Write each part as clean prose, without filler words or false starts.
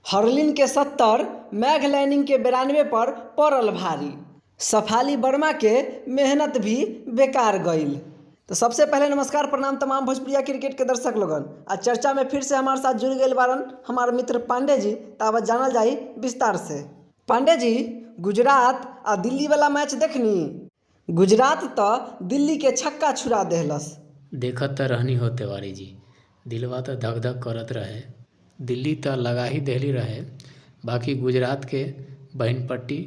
हरलिन के 70, मैघ लैनिंग के 92 पर पड़ल भारी। सफाली वर्मा के मेहनत भी बेकार गईल। तो सबसे पहले नमस्कार, प्रणाम तमाम भोजपुरिया क्रिकेट के दर्शक लोगन। आज चर्चा में फिर से हमारे साथ जुड़ गए बारन हमारे मित्र पांडे जी। तब जानल जाई विस्तार से। पांडे जी, गुजरात आ दिल्ली वाला मैच देखनी? गुजरात तो दिल्ली के छक्का छुड़ा देहलस। देखत त रहनी हो तिवारी जी, दिलवा त धक धक करत रहे। दिल्ली त लगा ही देहली रहे, बाकी गुजरात के बहिन पट्टी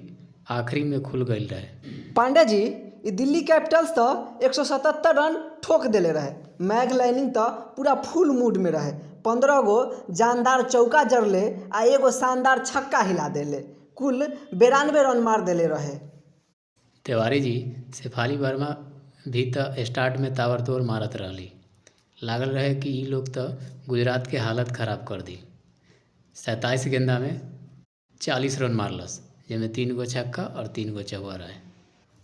आखिरी में खुल गईल रहे। पांडे जी, ई दिल्ली कैपिटल्स तो 177 रन ठोक देले रहे। मैघ लैनिंग तो पूरा फुल मूड में रहे। 15 गो जानदार चौका जड़ले आ एगो शानदार छक्का हिला देले। कुल 92 रन मार देले रहे। तिवारी जी, शेफाली वर्मा भी त स्टार्ट में ताबड़तोड़ मारत रहली। लागल रहे कि ई लोग त गुजरात के हालत खराब कर दी। 27 गेंदा में 40 रन मारलस, जेमे 3 गो छक्का और 3 गो चौका रहे।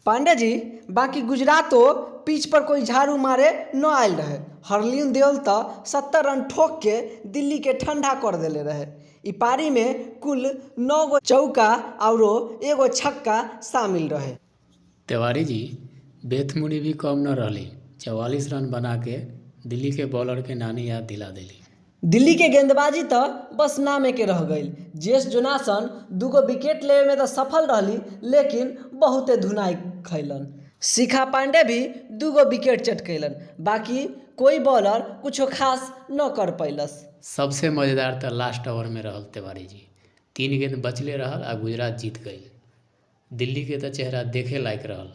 पांडे जी, बाकी गुजरातो पिच पर कोई झाड़ू मारे न आयल रहे। हरलीन देओल तो 70 रन ठोक के दिल्ली के ठंडा कर देले रहे। ई पारी में कुल 9 गो चौका और एगो छक्का शामिल रहे। तिवारी जी, बेथ मुनी भी कम न रहली। 44 रन बना के दिल्ली के बॉलर के नानी याद दिला देली। दिल्ली के गेंदबाजी तो बस नामे के रह गई। जेस जोनासन 2 गो विकेट लेवे में तो सफल रहली, लेकिन बहुते धुनाई खैलन। शिखा पांडे भी 2 गो विकेट चटकैलन, बाकी कोई बॉलर कुछो खास न कर पैलस। सबसे मज़ेदार तो लास्ट ओवर में रहल तिवारी जी। 3 गेंद बचले रहल आ गुजरात जीत गई। दिल्ली के तो चेहरा देखे लायक रहल।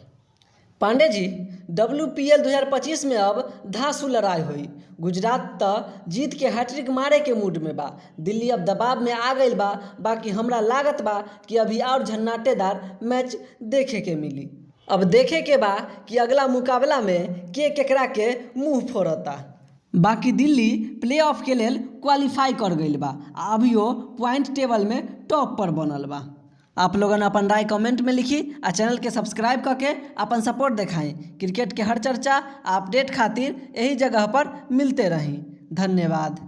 पांडे जी, WPL 2025 में अब धांसू लड़ाई हुई। गुजरात तो जीत के हैट्रिक मारे के मूड में बा। दिल्ली अब दबाव में आ गई बा। बाकी हमरा लागत बा कि अभी और झन्नाटेदार मैच देखे के मिली। अब देखे के बा कि अगला मुकाबला में के केकरा के मुंह फोड़ता। बाकी दिल्ली प्लेऑफ के लेल क्वालिफाई कर गई बा आ अभियो पॉइंट टेबल में टॉप पर बनल बा। आप लोगन अपन राय कमेंट में लिखी आ चैनल के सब्सक्राइब करके अपन सपोर्ट दिखाएं। क्रिकेट के हर चर्चा अपडेट खातिर यही जगह पर मिलते रहें। धन्यवाद।